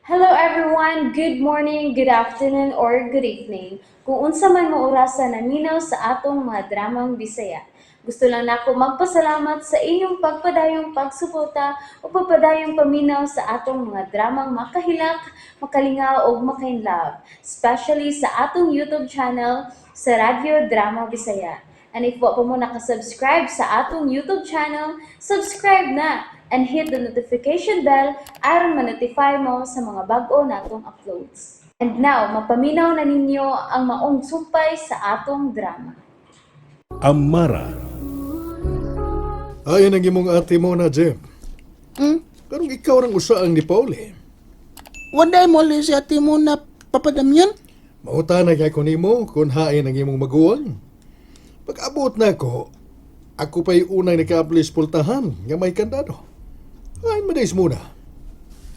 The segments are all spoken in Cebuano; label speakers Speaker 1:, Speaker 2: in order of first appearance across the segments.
Speaker 1: Hello everyone! Good morning, good afternoon, or good evening. Kung unsa man mo orasa naminaw sa atong mga dramang Bisaya. Gusto lang nako magpasalamat sa inyong pagpadayong pagsuporta o pagpadayong paminaw sa atong mga dramang makahilak, makalingaw ug makainlove, especially sa atong YouTube channel sa Radyo Drama Bisaya. And if wa pa mo nakasubscribe sa atong YouTube channel, subscribe na and hit the notification bell aron ma-notify mo sa mga bag-o natong uploads. And now, mapaminaw na ninyo ang maong sumpay sa atong drama.
Speaker 2: Amara.
Speaker 3: Ayon ang imong ate mo na, Jeff. Karong ikaw rang usa ang ni Pauli.
Speaker 4: Waday mo li si ate mo na Papa Damian.
Speaker 3: Mauta na kay ko nimo kung hain ang imong maguwang. Pag-abot na ako, ako pa'y unang nakaablis pultahan nga may kandado. Ay, madays muna.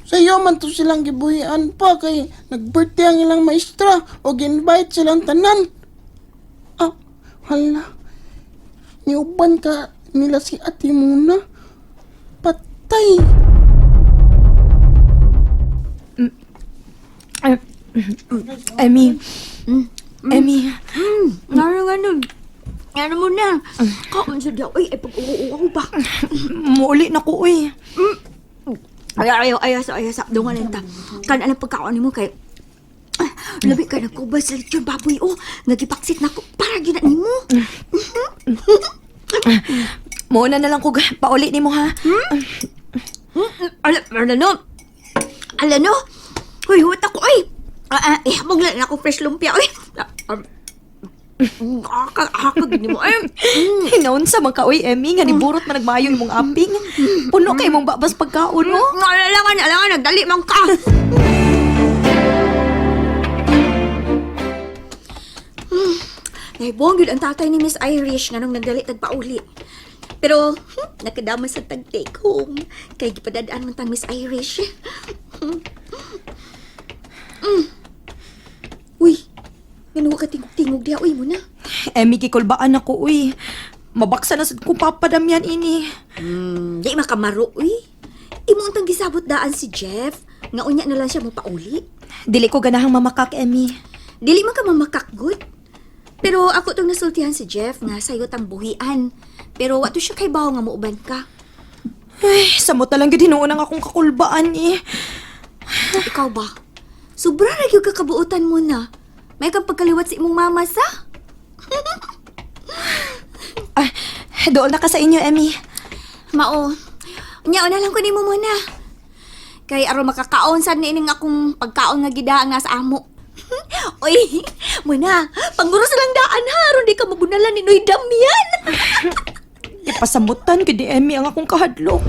Speaker 4: Sa iyo man to silang gibuhian pa kay nag-birthday ang ilang maestra o gi-invite silang tanan. Ah, hala. Niuban ka nila si ate muna. Patay.
Speaker 5: Emmy. Emmy.
Speaker 6: Ngano ngano. Ngano mo na. Kaon sa diya. Uy, ay pag-uo ba?
Speaker 5: Muuli na ko, uy.
Speaker 6: Ay, ay, ay, ay, ay, sa dungan ta. Kan anang pagkaon nimo kay Ah, labi ka nagkubas sa lechon baboy oh. Nagipaksit na ko para gyud na nimo.
Speaker 5: Muuna na lang ko, pauli nimo ha.
Speaker 6: Ala, ala no. Ala no. Uy, huwat ako oy. Ah, ah, eh, mong na ako fresh lumpia oy. Ah, ah. Akag, akag nimo ay.
Speaker 5: Hinaunsa man ka, uy, Emmy, nga niburot man nagmayo imong aping. Puno kay imong babas pagkaon, no?
Speaker 6: Alangan, alangan, nagdali man ka. Naibong yun ang tatay ni Miss Irish nga nung nagdali tagpauli. Pero, nakadama sa tag take home. Kay gipadadaan man tang Miss Irish. Uy, ngano ka tingog-tingog diha uy mo na.
Speaker 5: Emmy, gikulbaan ako, uy. Mabaksa na sad kong papadamyan ini.
Speaker 6: Di makamaro uy. Imo untang gisabot daan si Jeff. Nga unya na lang siya mo pauli.
Speaker 5: Dili ko ganahang mamakak, Emmy.
Speaker 6: Dili man ka mamakakgut. Pero ako tong nasultihan si Jeff nga sayo tang buhian. Pero wa to siya kay bawo nga muuban ka.
Speaker 5: Ay, samot na lang gyud hinuon ang akong kakulbaan, eh.
Speaker 6: Ikaw ba? Sobra ra gyud ka kabuotan mo na. May kang pagkaliwat sa imong mama sa?
Speaker 5: Ah, dool na ka sa inyo, Emmy.
Speaker 6: Mao. Unya na lang ko nimo muna. Kay aron makakaon sad niining akong pagkaon nga gidaan nga sa amo. Oy, muna, panguros lang daan ha, aron di ka mabunalan ni Noy Damian.
Speaker 5: Ipasamutan gyud ni Emmy ang akong kahadlok.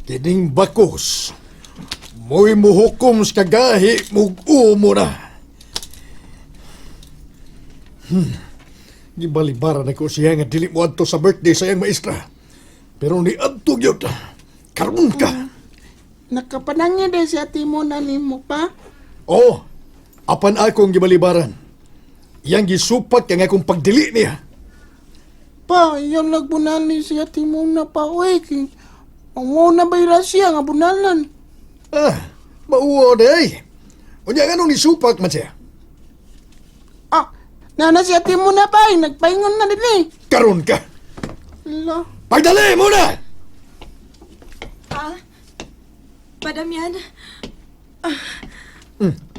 Speaker 3: Kining bakos, mo'y muhukom sa kagahi mug-umo na. Gibalibaran ako siya nga dili mo adto sa birthday sa iyang maestra. Pero ni adto gyud. Karon ka.
Speaker 4: Nakapanangin day si ate mo na nimo pa.
Speaker 3: Oo, apan akong gibalibaran. Iyang gisupat kang akong pagdili niya.
Speaker 4: Pa, iyon nagbunali si ate mo na pa uy. Kay, Ang na ba siya nga bunalan?
Speaker 3: Ah, mauo day. Unya nga nung nisupak man siya.
Speaker 4: Ah, nana si ate mo na pa ay, nagpaingon na din eh.
Speaker 3: Karon ka.
Speaker 4: Ala.
Speaker 3: Pagdali mo na!
Speaker 5: Ah, Padamyan.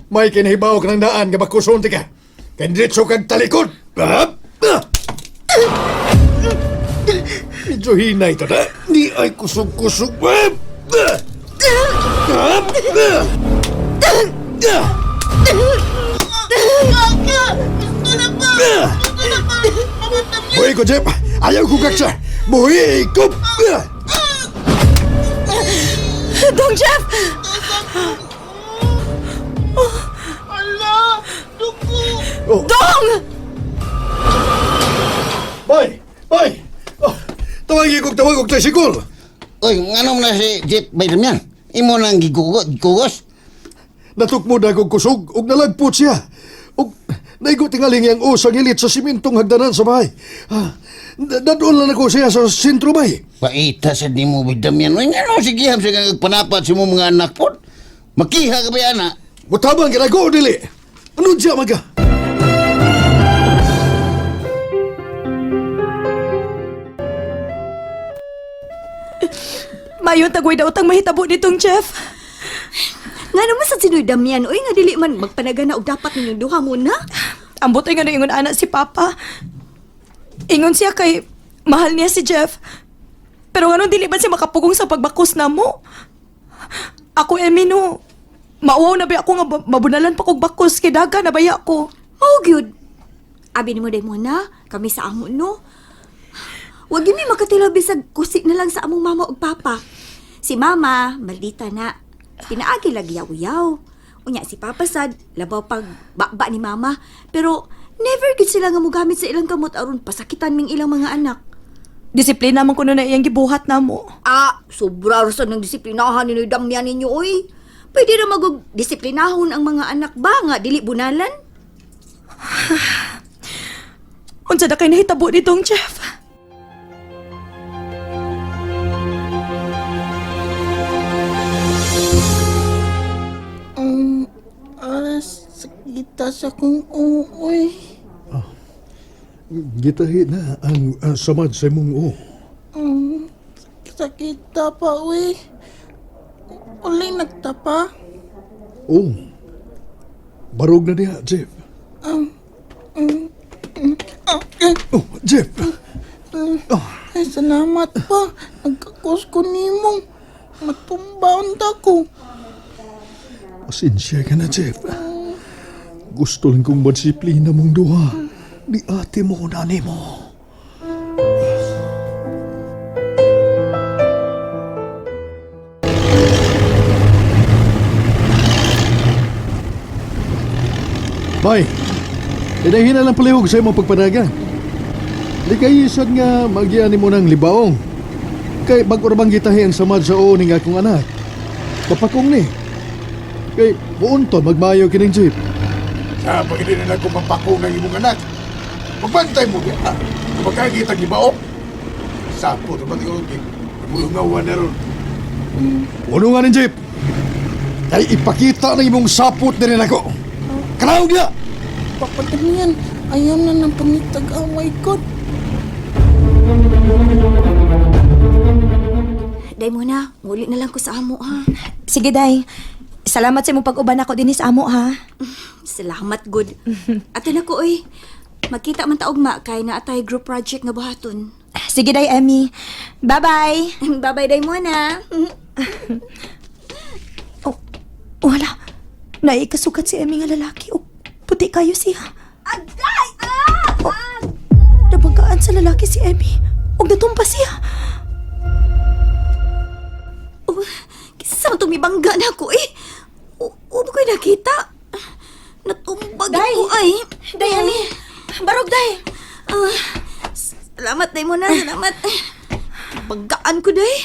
Speaker 3: May kinahibaw ka ng daan nga bakuson ti ka. Kay diretso kag talikod. Ah! Ah! Medyo hinay to na. Di ay kusog-kusog. Ah! Ah! Ah! Ah! Ah! Ah! Buhi ko, Jeff! Ayaw ko kaksa! Buhi ko! Ah!
Speaker 5: Dong Jeff!
Speaker 4: Ala, dugo.
Speaker 3: Oh.
Speaker 5: Dong!
Speaker 3: Bay! Bay! Oh, tawagi kog tawag og tricycle!
Speaker 7: Uy, ngano man na si Jeff Bayramian? Imo nang gigugos?
Speaker 3: Natukmo na kog kusog ug nalagpot siya. Ug naigo tingaling yang usang ilit sa simintong hagdanan sa bahay. Ah, Dadon lang ako siya sa sentro bay.
Speaker 7: Paita sa di mo bay Damian. Uy, ngano sige ham sa panapat sa imong mga anak pod. Makiha ka ba ana?
Speaker 3: Mutabang ka ko dili. Ano siya maga?
Speaker 5: Mayon tagway daw tang mahitabo nitong Jeff.
Speaker 6: Nga naman sa sinoy Damian, oy nga dili man magpanagana og dapat ninyong duha muna.
Speaker 5: Ambot ay nga ingon ana si Papa. Ingon siya kay mahal niya si Jeff. Pero ngano dili ba siya makapugong sa pagbakos na mo? Ako Emino, mauwaw na ba ako nga mabunalan pa kog bakos kay daga na baya ko.
Speaker 6: Mao gyud. Abi nimo day muna, kami sa amo no. Wag gyud mi makatilaw bisag kusi na lang sa among mama ug papa. Si mama, maldita na. Pinaagi lagi yaw-yaw. Unya si papa sad, labaw pag baba ni mama. Pero never gyud sila nga mogamit sa ilang kamot aron pasakitan ming ilang mga anak.
Speaker 5: Disiplina man kuno na iyang gibuhat namo.
Speaker 6: Ah, sobra ra sad ng disiplinahan ni Damian ninyo oy. Pwede ra magug disiplinahon ang mga anak ba nga dili bunalan?
Speaker 5: Unsa na kay nahitabo nitong Jeff?
Speaker 4: Sakita sa kong uoy.
Speaker 3: Gitahi na ang samad sa imong o.
Speaker 4: Sakita pa, uy. Uli nagtapa.
Speaker 3: Oh. Barog na diha, Jeff.
Speaker 4: Ah, eh,
Speaker 3: Oh, Jeff.
Speaker 4: ay, salamat pa. Nagkakos ko nimo. Matumbaon ta ko.
Speaker 3: Pasensya ka na, Jeff. Gusto lang kong madisiplina mong duha. Di ate mo nani mo. Bay, inahin na lang palihog sa imong pagpadagan. Di kay isad nga magiani mo ng libaong. Kay bag-o ra bang gitahi ang samad sa o ning akong anak. Kapakong ni. Kay buonton magmayo kining jeep.
Speaker 8: Sa pagindi na lang kung mapako ng imong anak. Pagbantay mo niya. Kung magkakita ang ibaok. Sapo, naman yung Mulungawan na ron.
Speaker 3: Puno nga ning jeep. Kay ipakita ng imong sapot na rin ako. Kanaog niya!
Speaker 4: Papa Damian, ayaw na ng pangitag-away ko.
Speaker 6: Day muna, muli na lang ko sa amo ha.
Speaker 5: Sige day. Salamat sa imong pag-uban ako dinhi sa amo ha.
Speaker 6: Salamat good. Ato na ko oy. Magkita man ta ugma kay naa tay group project nga buhaton.
Speaker 5: Sige day Emmy. Bye-bye.
Speaker 6: Bye-bye day muna.
Speaker 5: Oh, wala. Naikasugat si Emmy nga lalaki. O, puti kayo siya.
Speaker 6: Agay! Ah!
Speaker 5: Oh, nabanggaan sa lalaki si Emmy. Og natumba siya.
Speaker 6: Oh, kinsa man tumibangga na ako eh. O ba ko'y nakita? Natumbag
Speaker 5: Day!
Speaker 6: ko ay.
Speaker 5: Day, Emmy. Barog, day.
Speaker 6: Ah, salamat day mo na, salamat. Banggaan ko day.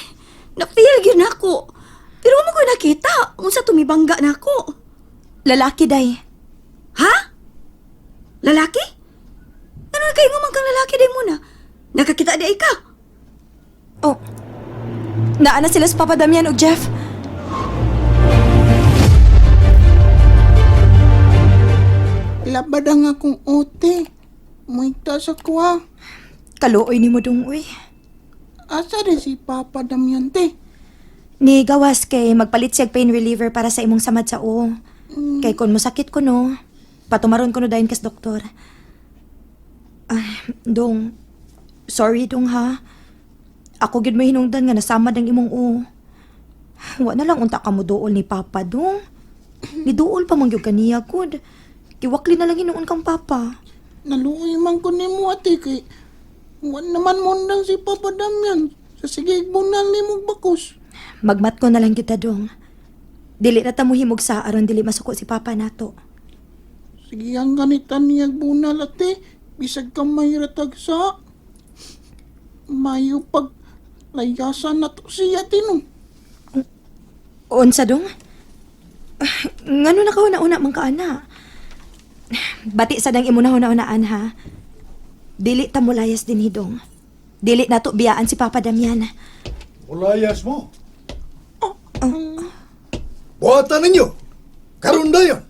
Speaker 6: Na-feel gyud nako. Pero mo ko'y nakita unsa tumibangga nako.
Speaker 5: Lalaki, day.
Speaker 6: Ha? Lalaki? Ano na kayo ngumang kang lalaki day muna? Nakakita di ay ka.
Speaker 5: Oh, naa na sila sa Papa Damian og Jeff.
Speaker 4: Labad ang akong ote. Muigta sa kuha.
Speaker 5: Kaluoy ni mo dong, uy.
Speaker 4: Asa rin si Papa Damian, te?
Speaker 5: Ni gawas kay magpalit siya pain reliever para sa imong samad sa o. Kay kon mosakit ko no, patumaron ko no dayon kas doktor. Ay, dong. Sorry dong ha. Ako gid may hinungdan nga nasamad ang imong o. Wa na lang unta ka mo duol ni Papa dong. Ni duol pa man gyud kaniya gud. Giwakli na lang hinuon kang Papa.
Speaker 4: Naluoy man ko nimo ate kay wan naman mo nang si Papa Damian. Sa sige bunal ni mong bakos.
Speaker 5: Magmat ko na lang kita dong. Dili na ta mo himog sa aron dili masuko si Papa nato.
Speaker 4: Sige ang ganita niya bunal ate. Bisag ka may ratagsa. Mayo pag layasan na to siya tino.
Speaker 5: Unsa dong? Ah, ngano na ka una-una man ka ana? Bati sa dang imo na una-unaan ha. Dili ta mo layas din hidong. Dili nato biyaan si Papa Damian.
Speaker 3: Ulayas mo. Buhatan ninyo. Karon dayon.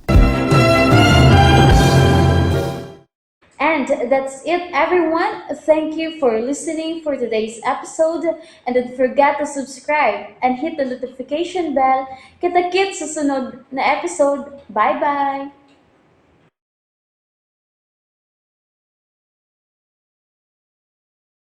Speaker 1: And that's it, everyone. Thank you for listening for today's episode. And don't forget to subscribe and hit the notification bell. Kita-kits sa sunod na episode. Bye-bye!